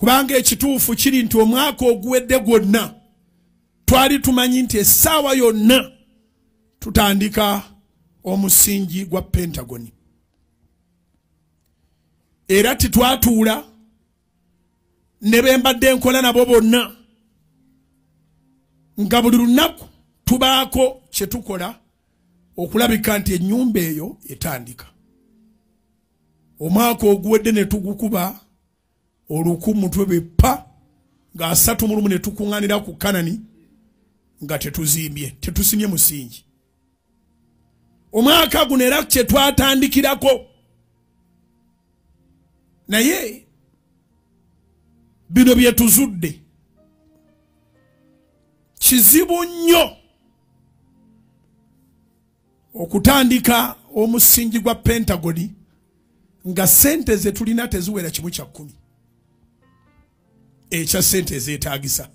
Kubanga ekituufu kiri nti omwaka oguwedde gwonna twali tumanyi nti essaawa yonna tutandika omusingi gwa Pentagon. Era titwatuula ne be mbadde nkola nabo bonna nga buli lunaku tubaako kye tukola okulabika nti ennyumba eyo etandika. Omwaka oguwedde ne tugukuba olukumu twebe pa nga 31 ne tukuŋŋaanira ku Kanani nga tetuzimbye, tetusimye musingi. Omwaka guno era kye twatandikirako, naye bino bye tuzudde kizibu nnyo okutandika omusingi gwa Pentagon nga ssente ze tulina teziwera 1/10 ekya ssente ezeetaagisa.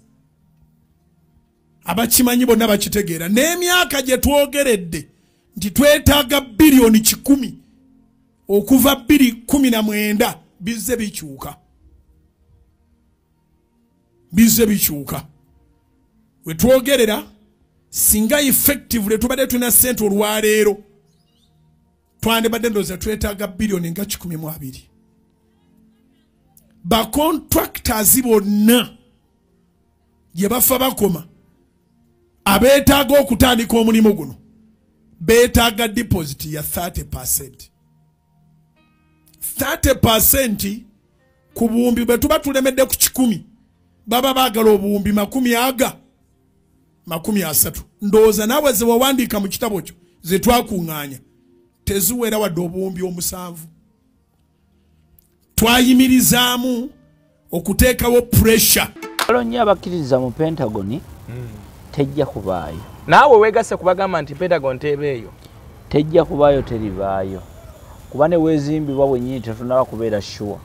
Abakimanyi bonna bakitegeera. N'emyaka gye twogeredde nti twetaaga biliyoni 100 okuva 2019 bizze bikyuka, bizze bikyuka. We twogerera singa effectively tubadde tulina ssente olwaleero twandibadde ndowooza twetaaga biliyoni nga 120. Ba contractors bonna gye bafa bakoma abeetaaga okutandika omulimu guno beetaaga deposit ya 30%. 30% ku buwumbi bwe tuba tulemedde ku 100 baba baagala obuwumbi 30. Ndowooza naawe ze wawandiika mu kitabo kyo ze twakuŋŋaanya teziwera wadde obuwumbi 7. Twayimirizaamu okuteekawo pressure. Waliwo nnyo abakkiririza mu Pentagon tejja kubaayo. Naawe weegasse kubagamba nti Pentagon tebeeyo. Tejja kubaayo, teribaayo. Kuba ne weezimbibwa bwennyini tetunnaba kubeera sure.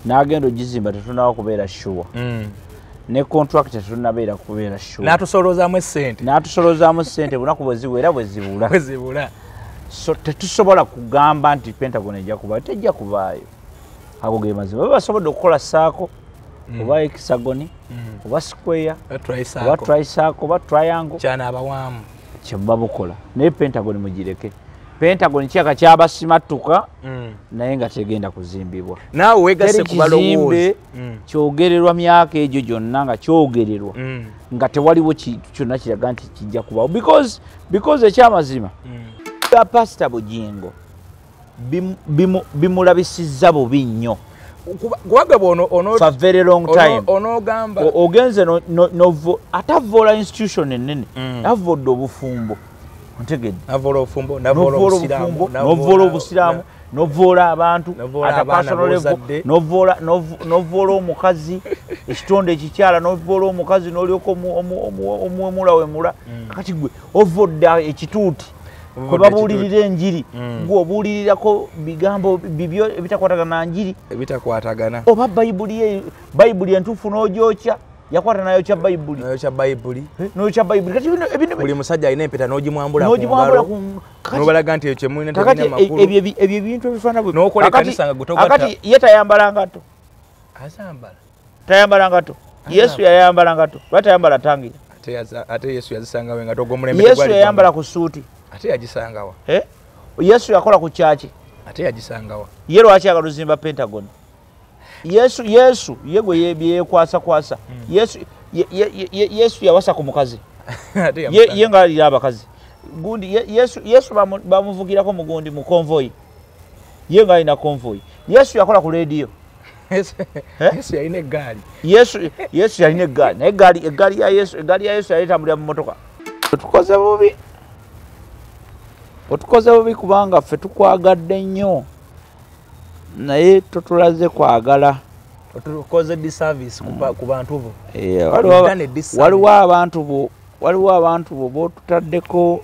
N'agenda ogizimba tetunnaba kubeera sure. Ne contract tetunnabeera kubeera sure. N'atusolozaamu essente. N'atusolozaamu ssente bunaku bwe ziwera bwe zibula. Bwe zibula. So tetusobola kugamba nti Pentagon ejja kubaayo, tejja kubaayo. Ago ge mazima. Baba basobodde okukola saako oba hexagon oba square oba tricycle oba triangle kyanaabawaamu kye muba bukola, naye Pentagon mugireke. Pentagon kyaka kyabasimattuka naye nga tegenda kuzimbibwa. Naawe weegasse ku balowooza. Kyogererwa myaka egyo gyonna nga kyogererwa nga tewaliwo kyonna kiraga nti kijja kubaawo because ekyamazima ya Pastor Bugingo bimulabisizza bubi nnyo. Kubanga bw'ono for very long time onogamba ogenze atavoola institution ennene, avodde obufumbo, ontegedde, avoola obufumbo, n'avoola obusiraamu, n'ovoola abantu at a personal level, n'ovoola omukazi ekitonde ekikyala, n'ovoola omukazi n'olyoka omuwemula wemula. Kakati gwe ovodde ekituuti kwe babuulirira enjiri, gwe obuulirirako bigambo bibyo ebitakwatagana na njiri, ebitakwatagana, oba bayibuli entuufu n'ogyokya, yakwata nayokya bayibuli, nayokya bayibuli, nayokya bayibuli. Kati bino buli musajja alina empeta n'ogimwambula ku ngalo, n'obalaga nti ekyo mulina tebirina makulu. Ebyo ebintu ebifaanana bwe n'okola ekkanisa nga gwe togatta. Kakati ye tayambala ngato, azambala, tayambala ngato. Yesu yayambala ngato, lwaki tayambala tangira? Ate Yesu yazisangawo engato ogw'omulembe. Yesu yayambala ku ssuuti, ate yagisangawa. Yesu yakola ku kyaki, ate yagisangawa. Ye lwaki ayagala ozimba Pentagon? Yesu ye gwe yekwasa kwasa. Yesu yawasa ku mukazi, ye nga alira abakazi. Gundi Yesu bamuvugirako mugundi mu convoy, ye nga alina convoy. Yesu yakola ku radio. Yesu yalina eggaali. Yesu yalina eggaali, naye eggaali ya Yesu, eggaali ya Yesu yali etambulira mu mmotoka. Tukoze bubi, otukoze bubi kubanga ffe tukwagadde nnyo naye totulaze kwagala. Otukoze disservice ku bantu bo. Waliwo abantu bo b'otutaddeko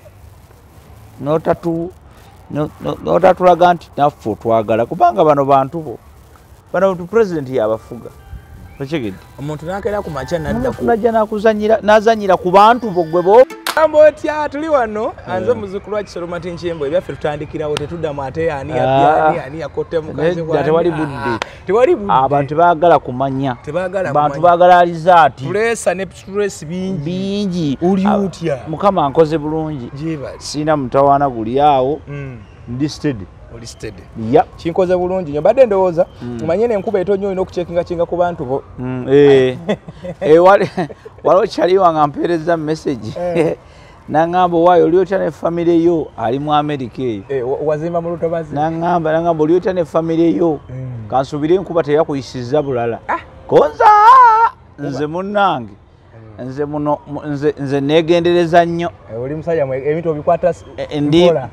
n'otatulaga nti naffe otwagala, kubanga bano bantu bo. Bano president yabafuga. Okitegedde? Omuntu n'akeera ku makya n'adda ku n'ajja n'azannyira ku bantu bo gwe bo. Ambotya tuli wano anze muzukulu wa Kisolo Martin Chembo ebyaffe tutandikirawo tetuddamu ate ani yapyani ani yakotte mukazi wa tewali budde. Tewali budde. Abantu baagala kumanya. Tebaagala kumanya. Abantu baagala alizaati. Pulesa ne stress bingi. Bingi. Uli utya. Mukama ankoze bulungi. Jebali. Sina mutawaana guli awo. Ndi steady. Oli steady. Yeah. Kinkoze bulungi nnyo mbadde ndowooza mumanye n'enkuba etonnya olina okucekingakinga ku bantu bo. Waliwo kyali wange ampeereza message. Nangamba waayo oli otya ne famire yo ali mu America eyo. Wazimba mu lutobazi. Nangamba oli otya ne famire yo. Kansuubire enkuba teyakuyisizza bulala. Konza nze munnange. Nze muno nze neegendereza nnyo. Oli musajja ebintu obikwata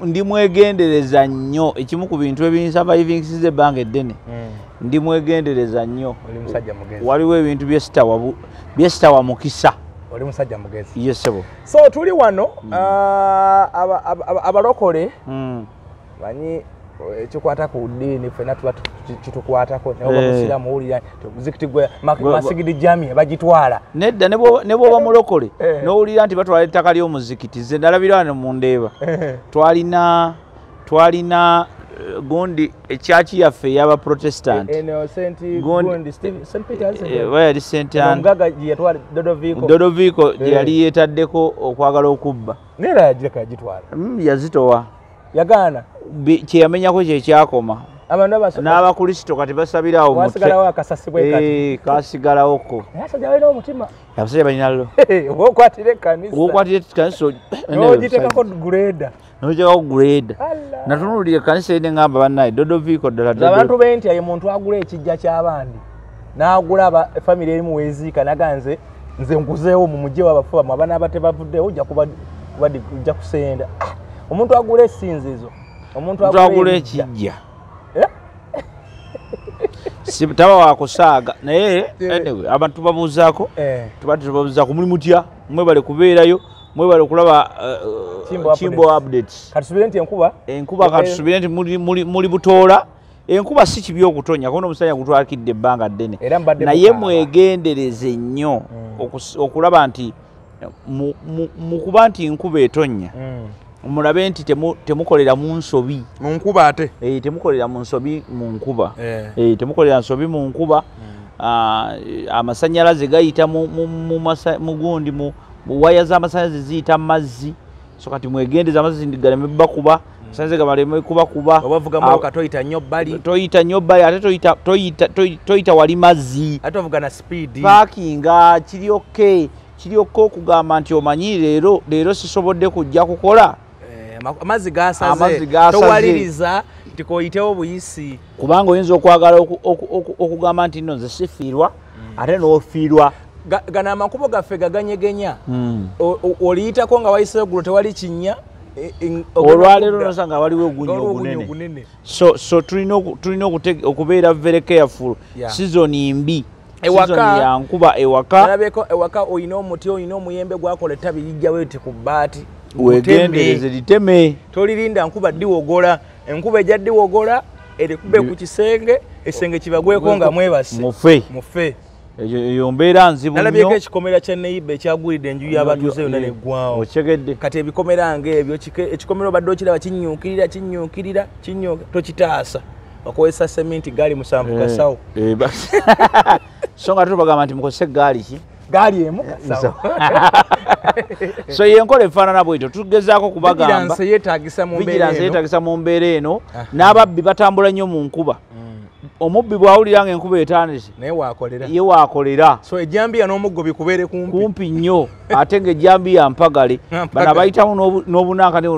ndi mwegendereza nnyo ekimu ku bintu ebinsurvivingisiza ebbanga eddene. Ndi mwegendereza nnyo. Oli musajja mugezi. Waliwo ebintu byesitawa mukisa. Oli musajja mugezi. Yes sebo. So tuli wano abalokole manyi ekikwata ku ddiini ffenna tuba kitukwatako naye oba musiraamu owulira muzikiti gwe masigidi jamia bagitwala. Nedda ne bw'oba mulokole n'owulira nti batwala ettaka ly'omuzikiti. Nze ndalabira wano mu Ndeeba twalina gundi ekyaki yaffe ey'abaprotestant yali St. Dodovico gye yali yeetaddeko okwagala okubba. Yazitowa. Yagaana. Kye yamenyako kye kyakoma. N'abakulisito kati basabirawo wasigalawo akasasi bwe kati. Kasigalawoko. Abasajja balina omutima. Abasajja balina lo. Okwatira ekkanisa. Okwatira ekkanisa. N'ogitekako grader. N'ogitekako grader. Natunuulira ekkanisa eri ne ŋŋamba bannaye Dodovico ddala. Abantu b'entya ye muntu agula ekijja ky'abandi. N'agula famire erimu weeziika naga nze nguzeewo mu mugye w'abafu bammwe abaana abatebavuddewo ojja kusenda. Omuntu agula essinzizo. Omuntu agula ekijja. Taba wakusaaga naye anyway abantu babuuzaako tuba tubabuuzaako muli mutya mwebale kubeerayo mwebale okulaba Kimbo updates. Katusubire nti enkuba katusubire nti muli butoola. Enkuba si kibi okutonya kono omusajja gutwakidde ebbanga ddene naye mwegendereze nnyo okulaba nti mu kuba nti enkuba etonya mulabe nti temukolera mu nsobi mu nkuba ate temukolera mu nsobi mu nkuba temukolera nsobi mu nkuba. Amasannyalaze gayita mu gundi mu waya z'amasannyalaze ziyita mu mazzi. So kati mwegendeze amazzi galeme bakuba amasannyalaze gabaleme kubakuba. Obavuga mmotoka toyita nnyo bbali. Toyita nnyo bbali ate toyita wali mazzi. Ate ovuga na speed. Parkinga kiri okay. Kiri okay okugamba nti omanyi leero sisobodde kujja kukola. Amazzi gasaze. Towaliriza nti koyitewo buyisi. Kubanga oyinza okwagala okugamba nti nno nze sifiirwa ate n'ofiirwa. Gano amakubo gaffe gaganyegenya. Oliyitako nga wayiseewo eggulo tewali kinnya. Olwaleero nosanga waliwo ogunnya ogunene. So tulina okubeera very careful. Season mbi. Season ya nkuba ewaka. Nalabeko ewaka oyina omuti oyina omuyembe gwakola ettabi lijja weeti ku bbaati. Weegendereze liteme. Tolirinda nkuba ddiwogola. Enkuba ejja ddiwogola erikube ku kisenge, ekisenge kibagweko nga mwebase. Mufe. Eyo mbeera nzibu nnyo. Nalabyeko ekikomera kya neighbor ekyagulidde enju y'abatuuze yonna neggwawo. Okitegedde. Kati ebikomera ng'ebyo ekikomera obadde okiraba kinnyuukirira kinnyuukirira tokitaasa. Bakozesa seminti gaali 7 kasawo. So nga tubagamba nti mukozese gaali ki? Gaali emu kasawo. So yenkola efaanana bwetyo tugezaako kubagamba. Vigilance yeetagisa mu mbeera eno. Vigilance yeetagisa mu mbeera eno. N'ababbi batambula nnyo mu nkuba. Omubbi bw'awulira ng'enkuba etandise naye waakolera. Ye waakolera. So ejjambiya n'omuggo bikubeere kumpi. Kumpi nnyo ate ng'ejjambiya mpagale. Bano abayitamu n'obunanka ne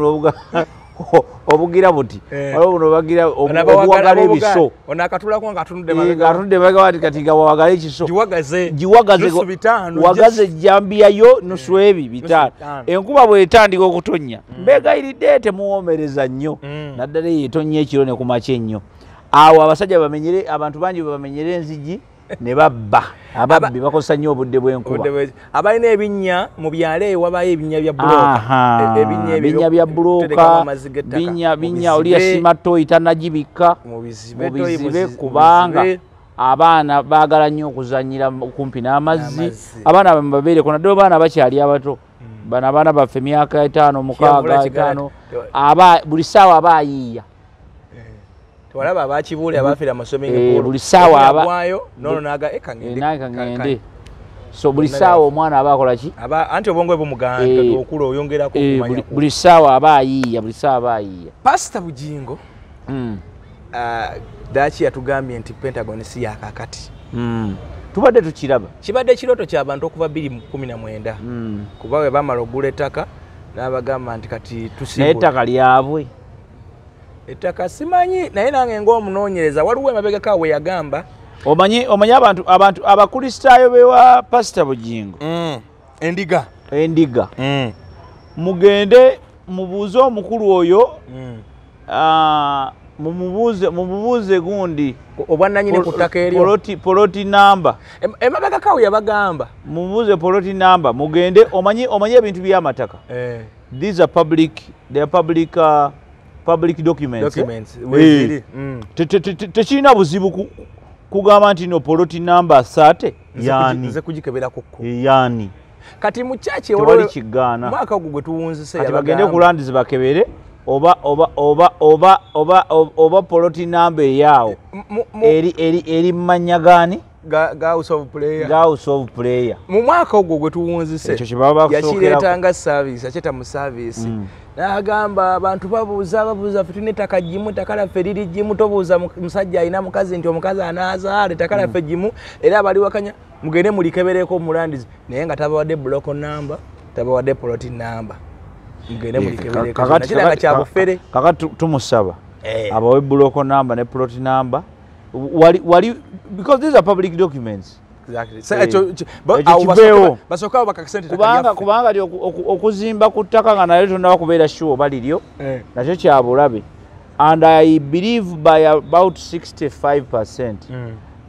obugira buti. Waliwo buno bagira obuwagala ebiso. Ono akatulako ng'atunudde mabega. Ng'atunudde mabega bati kati nga wawagala ekiso. Giwagaze. Giwagaze. Nusu bitaano. Wagaze ejjambiya yo nusu ebi bitaano. Enkuba bw'etandika okutonnya mbeegayiridde temuwoomereza nnyo. Naddala eyo etonnya ekiro ne ku makya ennyo. Awo abasajja bamenyere abantu bangi bamenyere enzigi ne babba. Ababbi bakozesa nnyo obudde bw'enkuba. Abalina ebinnya mu byalo eyo wabayo ebinnya bya bbulooka. Ebinnya bya bbulooka, binnya oli yasima ttoyi tannagibikka. Mubizibe kubanga abaana baagala nnyo okuzannyira kumpi n'amazzi. Abaana babeereko naddala abaana bakyali abato. Bano abaana baffe emyaka 5 6 5 aba buli ssaawa aba ayiiya. Tewalaba abakibuule abafiira mu swimming pool. Buli ssaawa aba gwayo nono naga eka ngende. So buli ssaawa omwana aba akola ki? Aba anti obwongo bwe bumuganda okula oyongerako okumanya. Buli ssaawa aba ayiiya, buli ssaawa aba ayiiya. Pastor Bujingo Daki yatugambye nti Pentagon si yakakati. Tubadde tukiraba. Kibadde kirooto ky'abantu okuva 2019. Kuba bwe bamala okugula ettaka n'abagamba nti kati tusimbula. Naye ettaka lyabwe. Ettaka simanyi naye nange ng'omunoonyereza waliwo emabegako awo we yagamba. Omanyi abantu abakristaayo bewa Pastor Bujingo. Endiga. Endiga. Mugende mubuuze omukulu oyo. Mumubuuze gundi obwannannyini ku ttaka eryo. Poloti number. Emabegako awo yabagamba. Mumubuuze poloti number mugende omanyi ebintu by'amataka. These are public, they are public public documents. Documents. Tekirina buzibu kugamba nti no poloti number 30 yani. Nze kugikebera kukko. Yani. Kati mu church tewali kigaana. Mwaka ogwo gwe tuwunzise yabagamba. Kati bagende ku lands bakebere oba oba oba oba oba oba poloti number eyaawo eri mmanya gaani? Ga house of prayer. Ga house of prayer. Mu mwaka ogwo gwe tuwunzise yakireetanga service, akyeta mu service. N'agamba abantu babuuza ffe tulina ettaka gimu, ettaka laffe liri gimu, tobuuza musajja alina mukazi nti omukazi anaazaala, ettaka laffe gimu, era abaliwakanya mugende mulikebereko mulandizi, naye nga tabawadde block number, tabawadde plot number. Mugende mulikebereko. Nakiraga kya bufere. Kakati tumusaba abawe block number ne plot number. Wali because these are public documents. Exactly. So basooka bakakasente kubanga kubanga okuzimba ku ttaka nga nayo tonnaba kubeera sure baliryo nakyo kya bulabe. And I believe by about 65%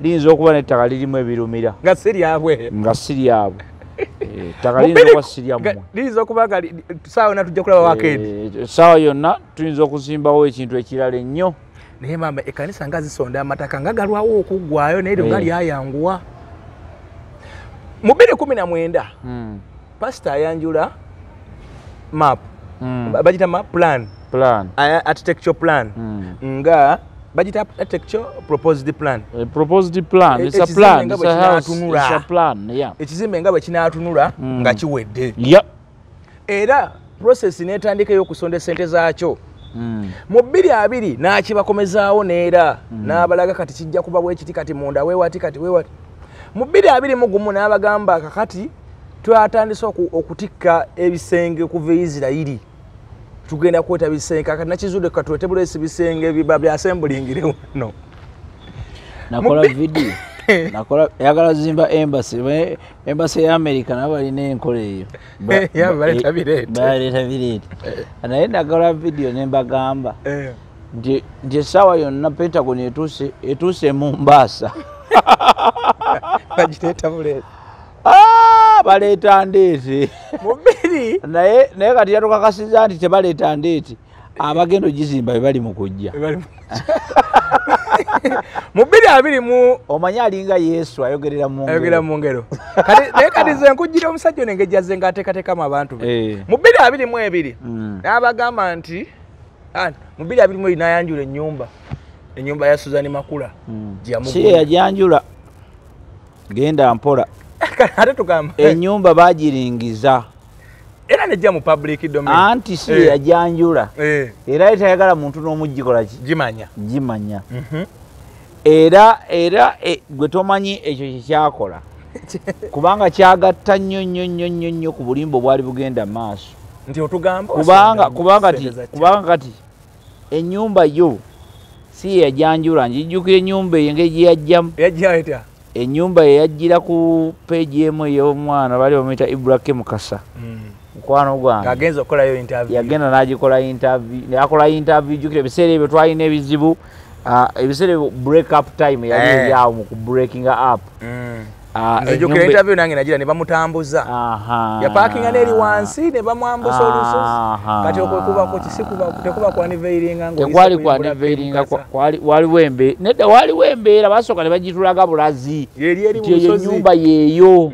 liyinza okuba n'ettaka lirimu ebirumira nga si lyabwe. Nga si lyabwe. Ettaka liyinza okuba si lyammwe. Liyinza okuba nga ssaawa yonna tujja kulaba wakeedi. Ssaawa yonna tuyinza okuzimbawo ekintu ekirala ennyo. Naye maama ekkanisa nga zisonda amataka nga galwawo okuggwayo naye eryo nga lyayanguwa. Mu 2019 pastor ayanjula map, bagiyita map plan, architecture plan, nga bagiyita architecture proposed plan. Proposed plan, it's a plan, it's a house, it's a plan, yeah. Ekizimbe nga bwe kinaatunula nga kiwedde. Yep. Era process n'etandika ey'okusonda essente zaakyo. Mu 2020 n'akibakomezaawo n'era n'abalaga kati kijja kuba bwekiti kati munda weewati kati weewati. Mu 2021 n'abagamba kakati twatandise okutikka ebisenge okuva e Isirayiri. Tugenda kweta bisenge kakati nakizudde katuleete bulesi bisenge biba byasembulingire wano. Nakola video. Nakola yagala zimba embassy. Embassy ya America nabo balina enkola eyo. Baleeta bireete. Baleeta bireete. Naye nakola video ne mbagamba. Nti essaawa yonna Pentagon etuuse Mombasa. Bagiteeta buleete. Baleeta ndeete. Mubiri. Naye kati yatukakasizza nti tebaleeta ndeete. Abagenda ogizimba be bali mu kujja. Mu 2020 omanyi alinga Yesu ayogerera mu ngero. Ayogerera mu ngero. Kati naye kati nze nkujjira omusajja ono engeri gy'azze ng'ateekateekamu abantu be. Mu 2022 n'abagamba nti mu 2022 n'ayanjula ennyumba. Ennyumba ya Suzanne Makula gye yamugula. Si ye yajanjula. Genda mpola. Ate tugamba. Ennyumba baagiringiza. Era nejja mu public domain. Anti si ye yajanjula. Era ye tayagala muntu n'omugikola ki? Gimanya. Gimanya. Era gwe tomanyi ekyo kye kyakola. Kubanga kyagatta nnyo nnyo nnyo nnyo nnyo ku bulimba obwali bugenda maaso. Nti otugamba kubanga kati ennyumba yo si ye yajanjula. Njijjukira ennyumba eyo engeri gye yajjamu. Yajja etya? Ennyumba ye yajjira ku peegi emu ey'omwana baali bamuyita Ibrahim Mukasa. Mukwano gwange. Agenze okukolayo interview. Yagenda n'agikola interview. Yakola interview, jjukira ebiseera ebyo twalina ebizibu. Ebiseera ebyo break up time yali eri awo mu ku breaking up. Nzijukira interview nange nagira ne bamutambuza. Yapaakinga n'eri wansi ne bamwambusa olusozi. Kati okwo kubako tekuba kwaniveiringa ng'oyise Tekwali kwaniveiringa, waliwo embeera. Nedda waliwo embeera basooka ne bagitulaga bulazi. Yeri eri Nti eyo busozi. ennyumba yeeyo.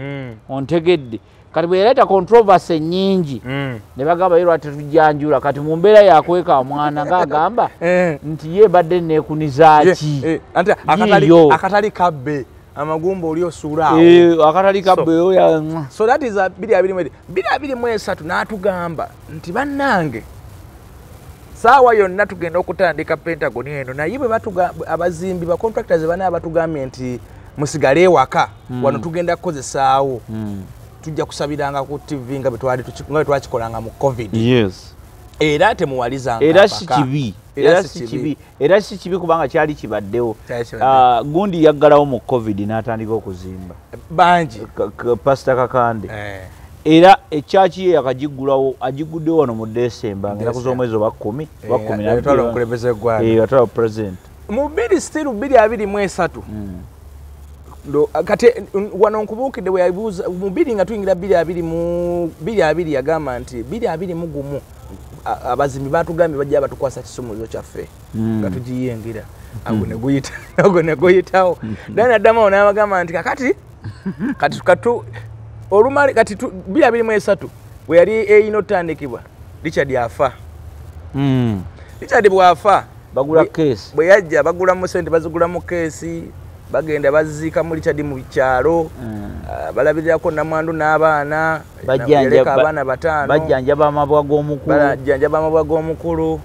Ontegedde. Kati bwe yaleeta controversy nnyingi ne bagamba ye lwaki tetujjanjula. Kati mu mbeera yakweka omwana ng'agamba nti ye badde neekuniza ki. Anti akatali kabbe amagumba oli osuula awo. Akatali kabbe oya. So that is 2023 n'atugamba nti bannange saawa yonna tugenda okutandika Pentagon eno, naye bwe abazimbi ba contractors bana batugambye nti musigale ewaka wano tugenda kukozesaawo. Tujja kusabiranga ku TV nga bwe twakikolanga mu COVID. Yes. Era temuwalizanga. Era si kibi. Era si kibi. Era si kibi kubanga kyali kibaddewo. Gundi yaggalawo mu COVID n'atandika okuzimba. Bangi. Pastor Kakande. Era ekyaki ye yakagigulawo agiguddewo wano mu December ng'ennaku z'omwezi oba 10 oba 12. Yatwala omukulembeze w'eggwanga. Yatwala president. Mu 2023. Kati wano nkubuukidde bwe yabuuza mu 2 nga tuyingira 2020 yagamba nti 2021 abazimbi batugambye bajja batukwasa kisumuluzo kyaffe nga tugiyingira ago ne guyitawo. Then addamu n'abagamba nti kakati kati olumali kati 2023 bwe yali eyina otandikibwa Richard afa. Richard bw'afa bagula keesi, bwe yajja bagulamu ssente, bazigulamu keesi, bagenda baziika mu Richard mu kyalo, balabirirako namwandu n'abaana, yaleka abaana 5, bajjanjaba amabwa g'omukulu, bajjanjaba amabwa g'omukulu.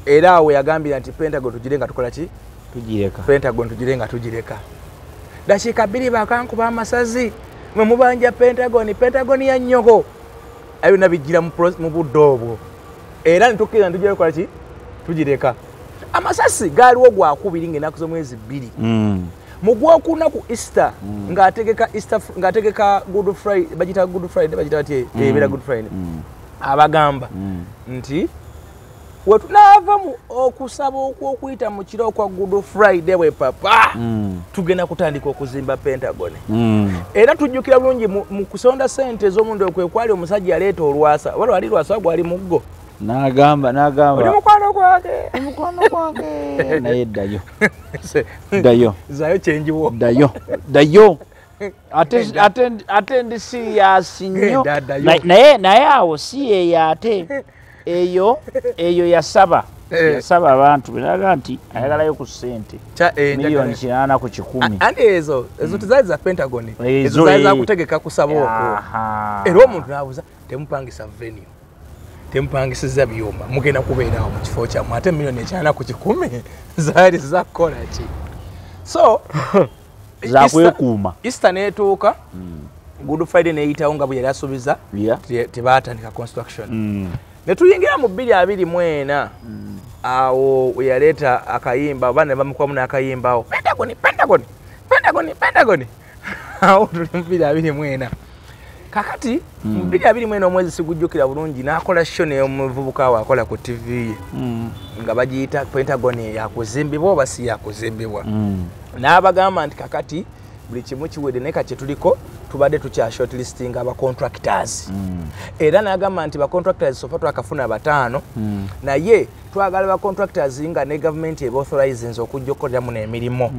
Era awo yagambira nti Pentagon tugire nga tukola ki? Tugireka. Pentagon tugire nga tugireka. Dakiika 2 bakankuba amasazi, mwe mubanja Pentagon, Pentagon ya nnyoko. Ebyo nabijjira mu budde obwo. Era nitukkiriza ntugire tukola ki? Tugireka. Amasasi gaaliwo gwakubiri ng'ennaku z'omwezi 2. Mu gwokuna ku Easter ng'ategeka Easter, ng'ategeka Good Friday, bagita Good Friday, bagita batya ebeera Good Friday. Abagamba nti we tunaava mu okusaba okw'okuyita mu kiro okwa Good Friday we papa tugenda kutandika okuzimba Pentagon. Era tujjukira bulungi mu kusonda ssente ez'omundi okwe kwali omusajja yaleeta olwasa, oba lwali lwasa gwali muggo. N'agamba oli mukwano gwange, mukwano gwange, naye ddayo ddayo zayo kyenjiwo ddayo ddayo ate ndi serious nnyo. Naye awo si yeyo, ate eyo yasaba abantu beraga nti ayagalayo ku ssente miliyoni 8 ku 100. Anti ezo tezaali za Pentagon, ezo zaali za kutegeka kusaba okwo. Era omuntu n'abuuza temupangisa venue, temupangisiza byuma, mugenda kubeerawo mu kifo kyammwe, ate miliyoni 8 ku 100 zaali zakukola ki? So zakwekuuma. Easter n'etuuka, Good Friday n'eyitawo nga bwe yali asuubiza, tebaatandika construction. Ne tuyingira mu 2024 awo we yaleeta akayimba, oba ne bamukubamu n'akayimba awo Pentagon, Pentagon, Pentagon, Pentagon. Awo tuli mu 2024. Kakati mu 2024 omwezi sigujjukira bulungi n'akola show n'omuvubuka we akola ku TV ye nga bagiyita Pentagon yakuzimbibwa oba si yakuzimbibwa. N'abagamba nti kakati buli kimu kiwedde, naye kati tuliko tubadde tukya shortlisting aba contractors. Era n'agamba nti ba contractors so far twakafuna 5, naye twagala ba contractors nga ne government eba authorizinze okujja okukolera muno emirimu.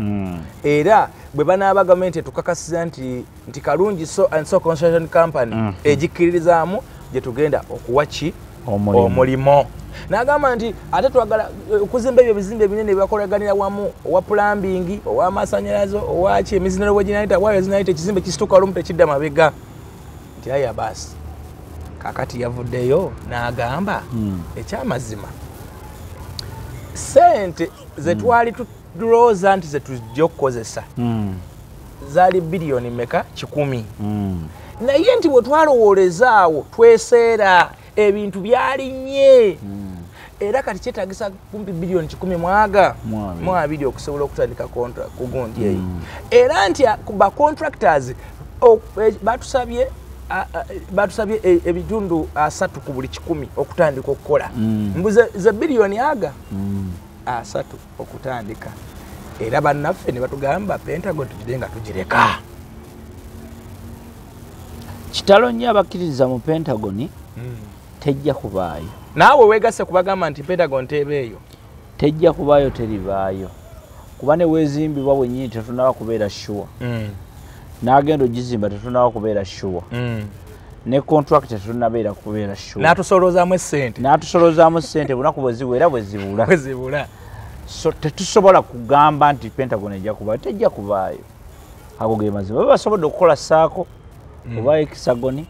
Era bwe banaaba government etukakasiza nti Kalungi so and so construction company egikkiririzaamu gye tugenda okuwa ki omulimo. N'agamba nti ate twagala okuzimba ebyo ebizimbe ebinene byebakolaganira wamu, owa plumbing, ow'amasannyalaze, owaki, emizinalo bwe ginayita, waayo zinayita, ekizimbe kisituka olumu tekidda mabega. Nti aya baasi. Kakati yavuddeyo n'agamba ekyamazima ssente ze twali tulowooza nti ze tujja okukozesa zaali biliyoni meka 100. Naye nti bwe twalowoolezaawo tweseera ebintu byalinnye. Era kati kyetaagisa kumpi biliyoni 112 okusobola okutandika ku gundi eyo. Era nti ba contractors batusabye ebitundu 3 ku buli 100 okutandika okukola. Mbu ze biliyoni aga 3 okutandika. Era bannaffe ne batugamba Pentagon tugire nga tugireka. Kitalo nnyo abakkiririza mu Pentagon tejja kubaayo. Naawe weegasse kubagamba nti Pentagon tebeeyo. Tejja kubaayo, teribaayo. Kuba ne weezimbibwa bwennyini tetunaba kubeera sure. N'agenda ogizimba tetunaba kubeera sure. Ne contract tunabeera kubeera sure. N'atusolozaamu essente. N'atusolozaamu essente bunaku bwe ziwera bwe zibula. Bwe zibula. So tetusobola kugamba nti Pentagon ejja kubaayo, tejja kubaayo. Ago ge mazima. Baba basobodde okukola saako oba hexagon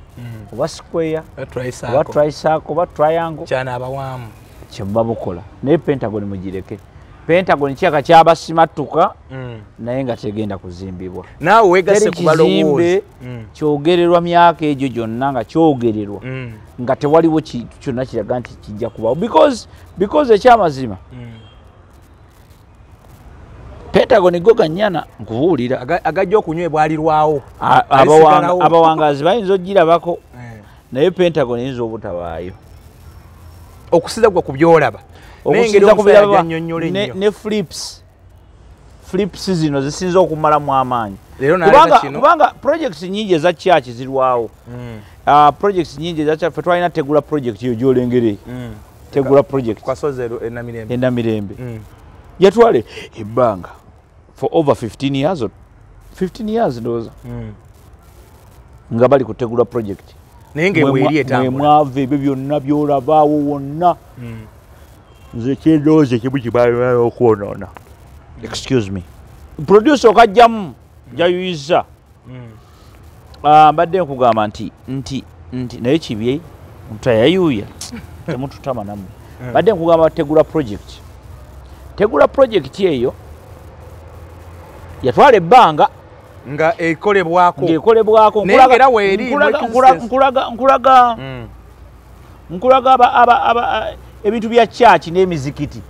oba square oba tricycle oba triangle. Kyana abawaamu. Kye muba bukola. Naye Pentagon mugireke. Pentagon kyaka kyabasimatuka naye nga tegenda kuzimbibwa. Naawe weegasse ku balowooza. Kyogererwa myaka egyo gyonna nga kyogererwa nga tewaliwo kyonna kiraga nti kijja kubaawo because ekyamazima Pentagon goga nnyana nkubuulira agajja okunywebwa alirwawo. Abawangazi bayinza ogirabako naye Pentagon eyinza obutabaayo. Okusiza gwe ku byolaba. Ne flips zino zisinza okumalamu amaanyi kubanga projects nyingi eza church zirwawo. Projects nyingi eza church twalina tegula project eyo gy'olengere tegula project Enamirembe yatwale ebbanga for over 15 years or 15 years ndowooza nga bali kutegula project naye ng'eweeri etambula mwava ebyo byonna by'olabaawo wonna. Nze kyendowooza ekimu kibaala okwonoona. Excuse me. Producer okajjamu jayuyiza. Mbadde nkugamba nti naye kibye mutayayuya temututama nammwe. Mbadde nkugamba tegula project. Tegula project eyo yatwala ebbanga nga ekolebwako. Ng'ekolebwako. Nkulaga ebintu bya church n'emizikiti.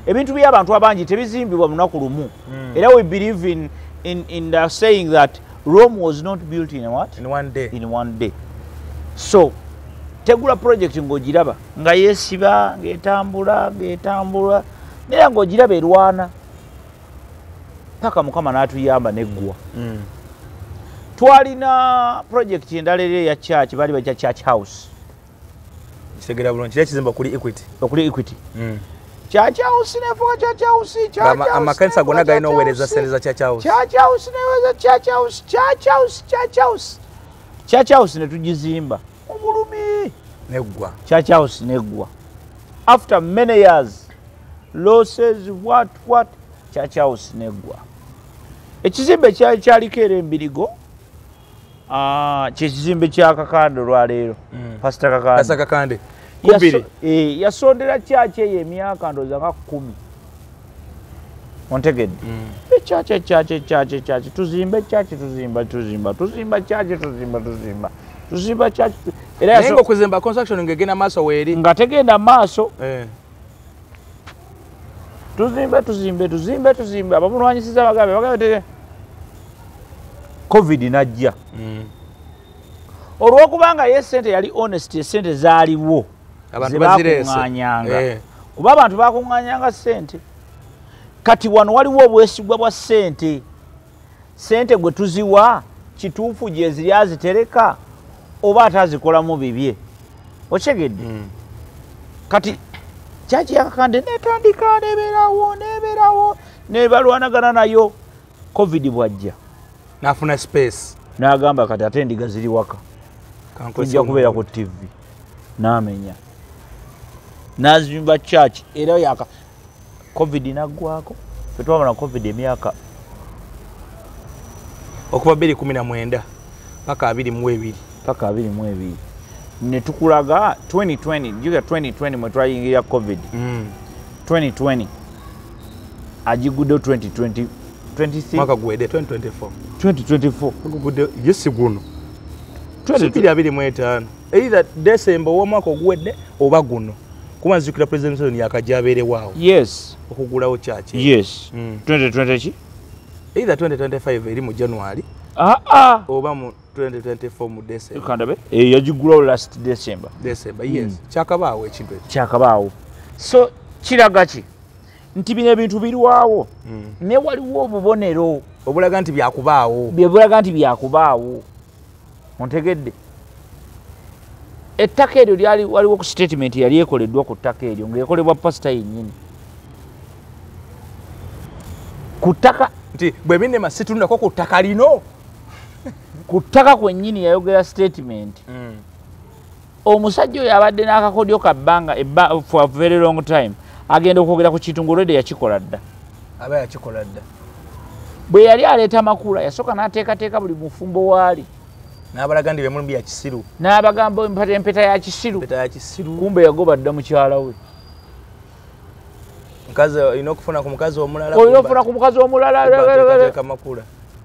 Ebintu by'abantu abangi tebizimbibwa munaku lumu. Era we believe in the saying that Rome was not built in what? In one day. In one day. So tegula project ng'ogiraba nga yeesiba ng'etambula ng'etambula naye ng'ogiraba erwana paka Mukama n'atuyamba n'eggwa. Twalina project endala eri eya church baali bajja Church House. Kitegera bulungi kiri ekizimbe okuli Equity. Okuli Equity. Church House nefuka Church House, Church House. Amakanisa gonna galina oweereza ssente za Church House. Church House neweereza Church House, Church House, Church House. Church House ne tugizimba. Obulumi. Neggwa. Church House neggwa. After many years, losses, what, Church House neggwa. Ekizimbe kyaliko era embirigo. Kyekizimbe kya Kakande olwaleero. Pastor Kakande. Pastor Kakande. Yasondera church eyo emyaka ndowooza nga 10. Ontegedde. Church tuzimbe church tuzimba church tuzimba tuzimba church. Era naye ng'okuzimba construction ng'egenda maaso weeri. Nga tegenda maaso. Tuzimbe abamulwanyisiza bagambe COVID najja. Olw'okubanga ye ssente yali honest, essente zaaliwo abantu bazireese kuba abantu bakuŋŋaanyanga ssente. Kati wano waliwo obwesigwa bwa ssente. Ssente gwe tuziwa kituufu gye ziri azitereka oba ate azikolamu bibye. Okyegedde? Kati church ya Kakande netandika nebeerawo nebalwanagana nayo. COVID bwajja n'afuna space n'agamba kati ate endiga ziri waka tujja kubeera ku TV n'amenya n'azimba church era yaka COVID naggwako. Ffe twamala COVID emyaka okuva 2019 paka 2022 paka 2022 ne tukulaga 2020 juga 2020 mwe twayingira COVID 2020 agigudde 2020 26 mwaka guwedde 2024 2024 gugudde yesi guno 2025 either December w'omwaka oguwedde oba guno kuba nzijukira President Museveni yakajja abeerewaawo. Yes. Okugulawo church. Yes. 2020 ki? Either 2025 eri mu January oba mu 2024 mu December. Kandabe yagigulawo last December. December, yes. Kyakabaawo ekintu ekyo. Kyakabaawo. So kiraga ki? Nti bino ebintu birwawo. Ne waliwo obubonero obulaga nti byakubaawo. Byebulaga nti byakubaawo. Ontegedde. Ettaka eryo lyali waliwo ku statement yali ekoleddwa ku ttaka eryo ng'ekolebwa pastor yennyini. Ku ttaka nti bwe binema situndako ku ttaka lino. Ku ttaka kwennyini yayogera statement. Omusajja oyo abadde n'akakodyo ka bbanga for a very long time, agenda okwogera ku kintu ng'olwedde yakikola dda. Aba yakikola dda. Bwe yali aleeta makula yasooka n'ateekateeka buli mufumbo waali. N'abalaga ndi bemulumbi ya kisiru. N'abagamba empeta ya kisiru. Empeta ya kisiru. Kumbe yagoba dda mukyala we. Mukazi olina okufuna ku mukazi omulala. Olina okufuna ku mukazi omulala. Ateekateeka makula.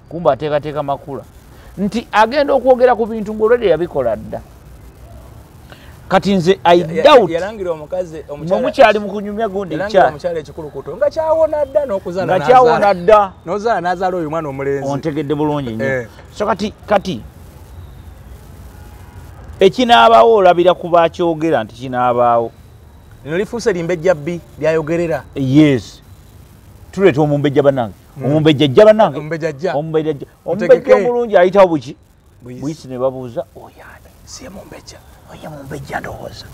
Kumbe ateekateeka makula. Nti agenda okwogera ku bintu ng'olwedde yabikola dda. Kati nze I doubt. Yalangira omukazi omukyala. Omukyali mu kunyumya gundi kya. Yalangira omukyala ekikulukuto nga kyawona dda n'okuzaala n'azaala. Nga kyawona dda. N'ozaala n'azaala oyo mwana omulenzi. Ontegedde bulungi nnyo. So kati ekinaabaawo olabira ku bakyogera nti kinaabaawo. Lino lifuuse limbejja bbi lyayogerera. Yes. Tuleeta omumbejja bannange. Omumbejja ajja bannange. Omumbejja ajja. Omumbejja ajja. Omumbejja omulungi ayitawo buki? Buyisi ne babuuza oyo ani? Si ye mumbejja. Oye mumbejja ndowooza.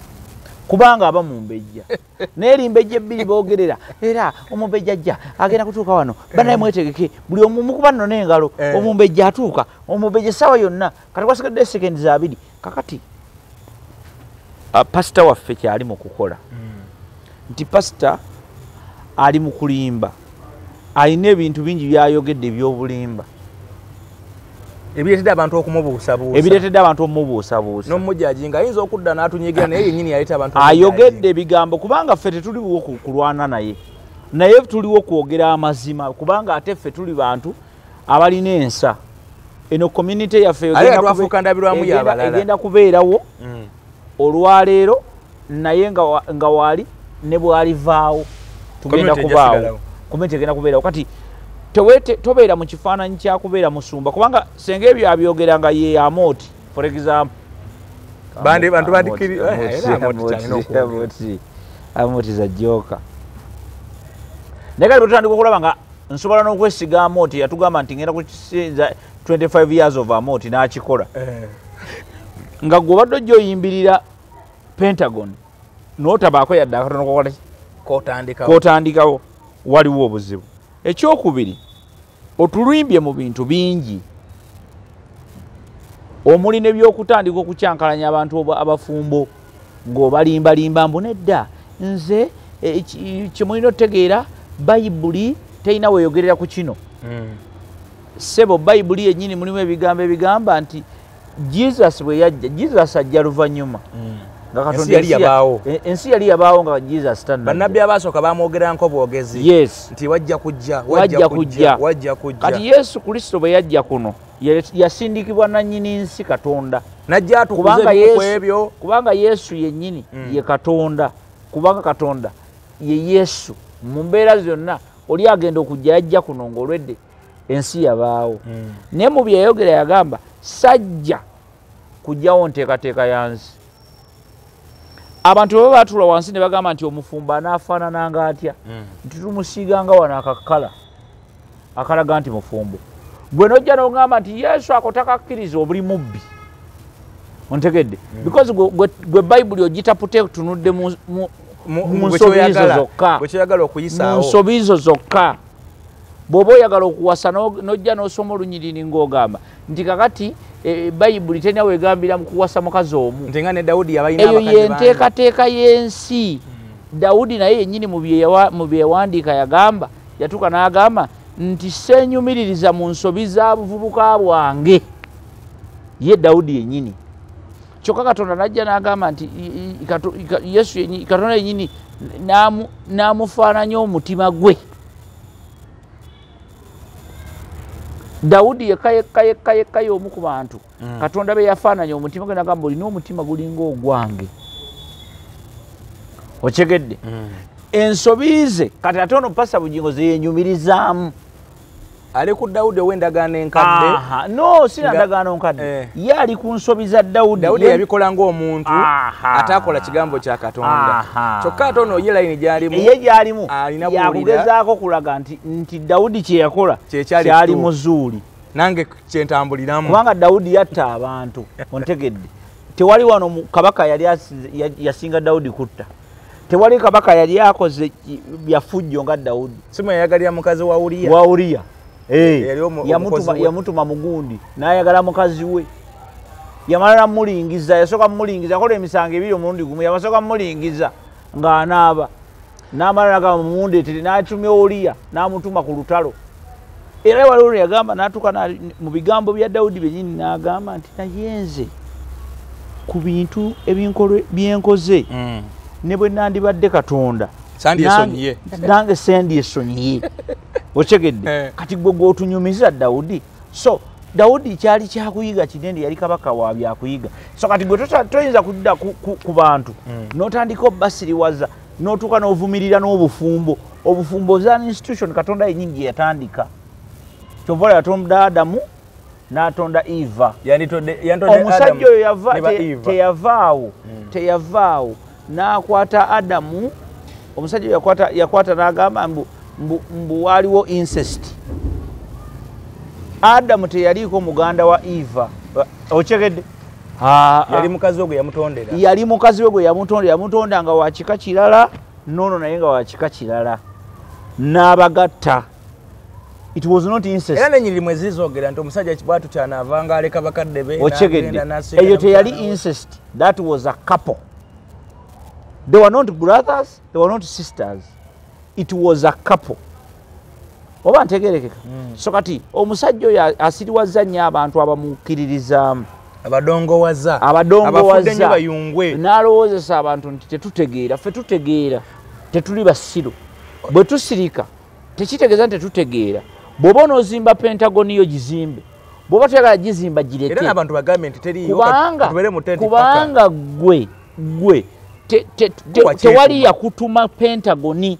Kubanga aba mumbejja. Naye limbejja ebbiri boogerera. Era omumbejja ajja agenda kutuuka wano. Bannaye mwetegeke buli omu mukuba nno n'engalo. Omumbejja atuuka. Omumbejja essaawa yonna. Kati kwasigadde seconds 2. Kakati pasita waffe kyali mu kukola. Nti pasita ali mu kulimba. Alina ebintu bingi by'ayogedde eby'obulimba. Ebireetedde abantu okumubuusabuusa. Ebireetedde abantu okumubuusabuusa. N'omujajinga ayinza okudda n'atunyigira naye yennyini yaleeta abantu. Ayogedde ebigambo kubanga ffe tetuliwo kulwana naye. Naye tuliwo kwogera amazima kubanga ate ffe tuli bantu abalina ensa. Eno community yaffe egenda kubeerawo olwaleero naye nga waali ne bwalivaawo tugenda kubaawo. Community egenda kubeerawo. Kati tobeera mu kifaananyi kya kubeera musumba kubanga senga ebyo abyogera nga ye Amooti for example. Bandi bantu bandikiri Amooti za joka. Naye kati bwe tutandika okulaba nga nsobola n'okwesiga Amooti yatugamba nti ngenda kukisinza 25 years of Amooti n'akikola. Nga gwe obadde ojja oyimbirira Pentagon n'otabaako yadde akatono kokola ki? K'otandikawo waliwo obuzibu. Ekyokubiri, otulimbye mu bintu bingi omuli n'ebyokutandika okukyankalanya abantu abafumbo ng'obalimbalimba mbu nedda nze kye mulina otegeera Bayibuli terina weeyogerera ku kino. Ssebo Bayibuli yennyini mulimu ebigambo ebigamba nti Jesus bwe yajja, Jesus ajja luvannyuma. Ensi yali yabaawo nga Jesus tannajja. Bannabbi abasooka bamwogeranko bwogezi. Yes. Nti wajja kujja, wajja kujja, wajja kujja. Kati Yesu Kristo bwe yajja kuno yasindikibwa nannyini nsi Katonda. Najja atukuze ebimu ku ebyo. Kubanga Yesu yennyini ye Katonda. Kubanga Katonda ye Yesu. Mu mbeera zonna oli agenda okujja yajja kuno ng'olwedde ensi yabaawo. Naye mu bye yayogera yagamba sajja kujjawo nteekateeka ya nsi. Abantu bwe baatuula wansi ne bagamba nti omufumbo anaafaanana nga atya, nti tumusiiganga wano akakala akalaga nti mufumbo. Gwe n'ojja n'ogamba nti Yesu ako takakkiriza obuli mubbi. Ontegedde? Because gwe Bayibuli ogitapute tunudde mu nsobi zo zokka. Mu nsobi zo zokka. Bw'oba oyagala okuwasa n'ojja n'osoma olunyiriri ng'ogamba nti kakati Bayibuli terina weegambira mu kuwasa mukazi omu. Nti nga ne Dawudi yabalina abakazi bangi. Eyo y'enteekateeka y'ensi. Dawudi naye yennyini mu bye yawandiika yagamba, yatuuka n'agamba nti seenyumiririza mu nsobi za buvubuka bwange. Ye Dawudi yennyini. Kyokka Katonda n'ajja n'agamba nti Yesu yennyini, Katonda yennyini n'amufaananya omutima gwe. Dawudi yekka yekka yekka yekka y'omu ku bantu Katonda be yafaananya omutima gwe n'agamba olina omutima gulinga ogwange. Okyegedde? Ensobi ze kati ate ono Pastor Bugingo ze yeenyumirizaamu. Ali ku Dawudi ow'endagaano enkadde. No, si na ndagaano nkadde. Ye ali ku nsobi za Dawudi. Dawudi yabikola ng'omuntu ataakola kigambo kya Katonda. Kyokka ate ono ye layini gy'alimu. Ye gy'alimu. Yakugezaako kulaga nti Dawudi kye yakola kyali muzuuli. Nange kye ntambuliramu. Kubanga Dawudi yatta abantu. Ontegedde. Tewali wano kabaka yali yasinga Dawudi kutta. Tewali kabaka yali akoze byafujjo nga Dawudi. Simu yayagalira mukazi wa Uriya. Wa Uriya. Yamutuma mugundi n'ayagala mukazi we. Yamala mulingiza, yasooka mulingiza, akola emisango ebiri omulundi gumu, yasooka mulingiza ng'anaaba. N'amala n'agamba mumundeetere, n'atumya Oliya, n'amutuma ku lutalo. Era waliwo lwe yagamba n'atuuka mu bigambo bya Dawudi byennyini n'agamba nti naye nze ku bintu byenkoze ne bwe nandibadde Katonda nange sandyesonyiye. Otegedde? Kati gwe gw'otunyumiza Dawudi. So Dawudi kyali kyakuyiga kinene, yali kabaka wa byakuyiga. So kati gwe toyinza kudda ku bantu n'otandika obbasiriwaza n'otuuka n'ovumirira n'obufumbo. Obufumbo za institution Katonda yennyini gye yatandika. Kyova yatonda Adamu n'atonda Eva. Omusajja oyo teyavaawo n'akwata Adamu. Omusajja oyo yakwata n'agamba mbu waaliwo incest. Adamu teyaliiko muganda wa Eva. Okyegedde? Yali mukazi we gwe yamutondera. Yali mukazi we gwe yamutondera, yamutonda nga wa kika kirala, n'ono naye nga wa kika kirala. N'abagatta. It was not incest. Era n'ennyiriri mwe zizogera nti omusajja bw'atyo ky'anaavanga aleka bakadde be. Okyegedde? Eyo teyali incest. That was a couple. They were not brothers, they were not sisters. It was a couple. Oba ntegerekeka. So kati omusajja oyo asiriwazza nnyo abantu abamukkiririzaamu. Abadongowaza. Abadongowaza. N'alowoozesa abantu nti tetutegeera, ffe tutegeera, tetuli basiru. Bwe tusirika tekitegeeza nti tetutegeera. Bw'oba onoozimba Pentagon yo gizimbe. Bw'oba toyagala gizimba gireke. Era n'abantu bagambe nti teriiyo, tubeere mu tenti paka. Kubanga gwe tewali yakutuma Pentagoni.